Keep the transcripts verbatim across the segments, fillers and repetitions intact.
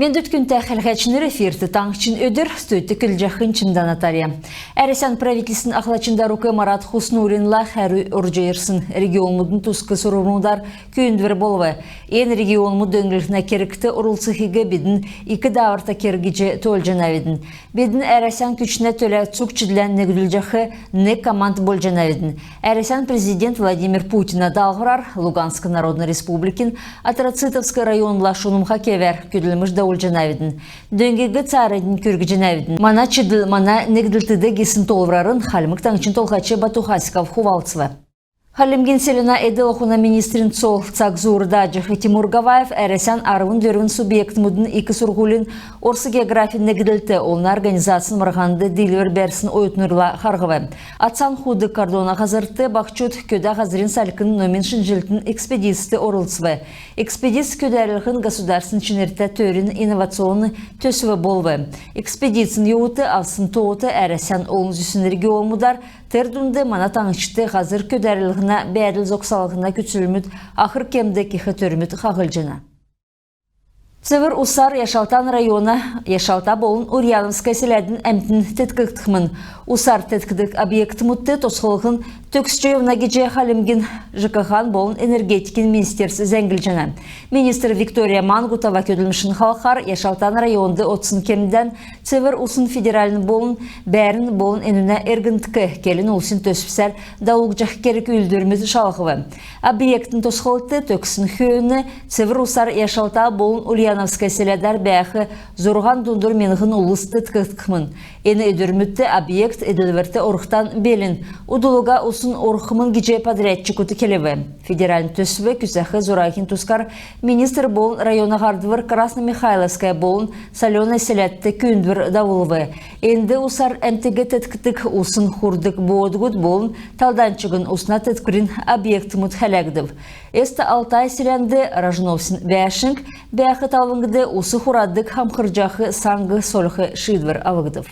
Өдөрт, күндтә хәләһәчнр! Эфирт «Таңһчин өдр», студьд көдлҗәхнь Чимдә Наталья. Әрәсән правительствин ахлачин дарук Марат Хуснуллинла хәрү орҗ ирсн регионмудын туск сурврмудар күүндвр болв. Эн регионмуд дөңнлһнә кергт орлцхиг бидн ик дааврта керг гиҗ тоолҗанавидн. Бидн Әрәсән күчнә төлә цуг чидлән негдүлҗәх нег команд болҗанавидн. Әрәсән президент Владимир Путина даалһврар Луганск Народн Республикин Антрацитовск районла шунмһа кевәр көдлмш давулҗанавидн. Дөңгиг цааранднь күргҗәнәвидн. Мана чидл мана негдлтд гисн тоолврарн Хальмг Таңһчин Толһач Бату Хасиков хувалцв. Хальмгин селәнә эдл-ахун министрин цол цаг зуур дааҗах Тимур Гаваев Әрәсән арвн дөрвн субъектмудын ик сурһулин орс географин негдлт олна организацин марһанд диилвр бәрсн оютнрла харһв. Ацан худг кордона һазрт баһчуд көдә һазрин салькн номин шинҗлтин экспедицд орлцв. Экспедиц «Көдәрлһн» государствин чинртә төрин инновационн төсв болв. Экспедицин йовудт авсн тоот Әрәсән олн зүсн регионмудар, тер дунд мана таңһчд һазр көдәрлһнә бәәдл зогсалһна күцлмүд ахр кемд кех төрмүд хаһлҗана. Цевр усар Яшалтан района Яшалта болн Ульяновское селәдин әмтн теткгдхмн. Усар теткдг объектмудт тосхлһн төгсҗ йовна гиҗ Хальмгин ЖКХ-н болн энергетикин министерств зәңглҗәнә. Министр Виктория Мангутова көдлмшин халхар Яшалтан районд одсн кемдән «Цевр усн» федеральн болн «Бәәрн болн энүнә эргндк» келн улсин төсвсәр давулгдҗах керг-үүлдврмүд шалһв. Объектин тосхлт төгссн хөөн цевр усар Яшалта болн Ульяновское селәдәр бәәх зурһан дундур миңһн улс теткгдхмн. Эн өдрмүдт объект эдлврт орхдан белн, удл уга усн орхмн гиҗ подрядчикуд келв. Федеральн төсв күцәх зураһин тускар министр болн района һардвр Красномихайловское болн Солёное селәдт күүндвр давулв. Энд усар әмтиг теткдг усн хурдг боодгуд болн талдан чигн усна теткврин объектмуд хәләгдв. Эсто-Алтай селәнд Рожновскин бәәшң бәәх талвңд ус хурадг хамхрҗах саң сольх шиидвр авгдв.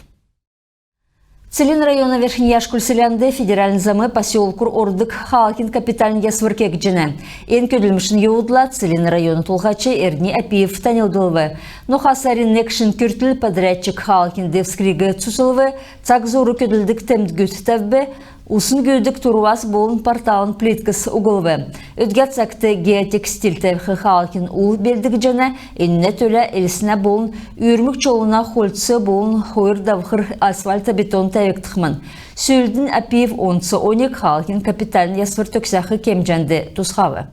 Целинн района Верхний Яшкуль селәнд федеральн зам поселкур ордг хаалһин капитальн ясвр кегдҗәнә. Эн көдлмшин йовудла Целинн района толһач Эрдни Апиев таньлдлв. Ноха сарин нег шин күртл подрядчик хаалһин девскриг цуслв, цаг зуур көдлдг темдгүд тәвв, усн гүүдг турвас болн порталын плиткс углв. Өдгә цагт геотекстиль тәвх хаалһин ул белдгдҗәнә. Энүнә төлә Элстнә болн Үрмг чолуна хольц болн хойр давхр асфальтобетон тәвгдхмн. Сүүлднь Апиев онц оньг хаалһин капитальн ясвр төгсәх кемҗәнд тусхав.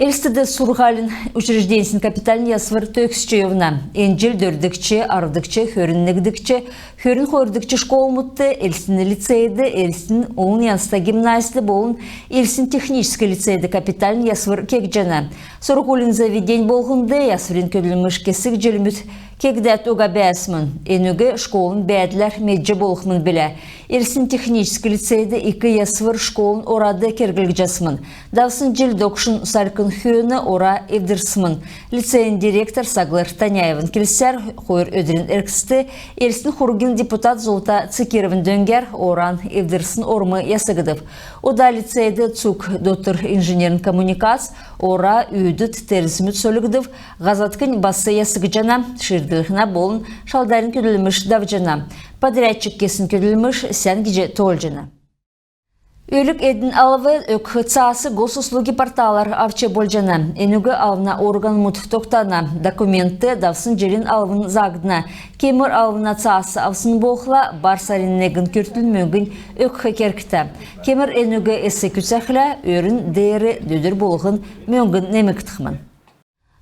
Элстд сурһулин учрежденьсин капитальн ясвр төгсҗ йовна. Эн җил дөрвдгч, арвдгч, хөрн негдгч, хөрн хойрдгч школмудт, Элстин лицейд, Элстин олн янзта гимназьд болн Элстин техническ лицейд капитальн ясвр кегдҗәнә. Сурһулин заведень болһнд ясврин көдлмш кесг җилмүд кегдәд уга бәәсмн. Энүг школын бәәдләр медҗ болхмн билә. Элстин техническ лицейд ик ясвр школын орад керглгдҗәсмн. Давсн җил догшн салькн хөөн ора эвдрсмн. Лицейин директор Саглр Таняевин келсәр, хойр өдрин эргцд Элстин хургин депутат Зулта Цикировин дөңгәр оран эвдрсн орм ясгдв. Ода лицейд цуг дотр инженерн коммуникац, ора, үүдд, терзмүд сольгдв. Һазадкнь бас ясгдҗана, ширдлһнә болн шалдарин көдлмш давҗана. Подрядчик кесн көдлмш сән гиҗ тоолҗана. Өлг-эдин алв, өгх цаас Госуслуги порталар авч болҗана. Энүг алвна органмуд тогтана. Документд давсн җилин алвн заагдна. Кемр алвна цаас авсн болхла, бар сарин негн күртл мөңгинь өгх кергтә. Кемр энүг эс күцәхлә, өрүн деер өдр болһн мөңгн немгдхмн.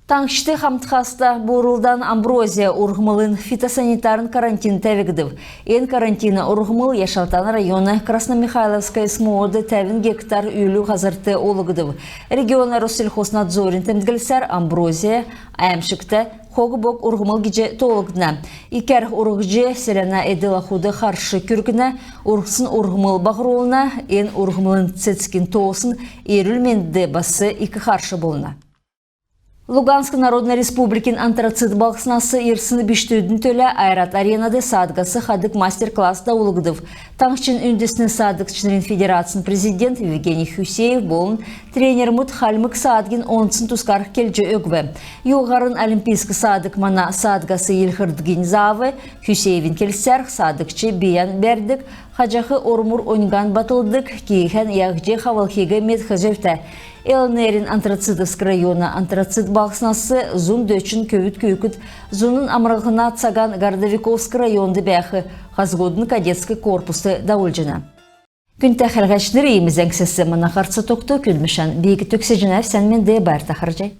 Таңһчд хамтхаста буурлдан амброзия урһмлын фитосанитарн карантин тәвгдв. Эн карантина урһмл Яшалтан района Красномихайловское СМО-д тәвн гектар үлү һазрт олгдв. Региона Россельхознадзорин темдглсәр, амброзия әәмшгтә хог-бог урһмл гиҗ тоолгдна. Икәр урһҗ, селәнә эдл-ахуд харш күргнә. Урһсн урһмл баһрулна. Эн урһмлын цецгин тоосн эрүл-мендд бас ик харш болна. Луганск Народн Республикин Антрацит балһснас ирсн бичкдүдин төлә «Ойрат Аренад» саадгас хадг мастер-класс давулгдв. Таңһчин үндсн саадгчнрин федерацин президент Евгений Хюсеев болн тренермүд хальмг саадгин онцин тускар келҗ өгв. Юуһарн олимпийск саадг мана саадгас йилһрдгинь заав. Хюсеевин келсәр, саадгч бийән бәрдг, хаҗах ормур оньган батлдг, кииһән яһҗ хавлхиг медх зөвтә. ЛНР-ин Антрацитовск района Антрацит балһснас зун дөчн көвүд күүкд зуна амрлһна цаган Городовиковск районд бәәх хазгудын кадетск корпуст давулҗана. Күндтә хәләһәчнр, иим зәңгсәс мана һарц тогтв. Көдлмшән би төгсәҗәнәв. Сән менд бәәтн, харһий.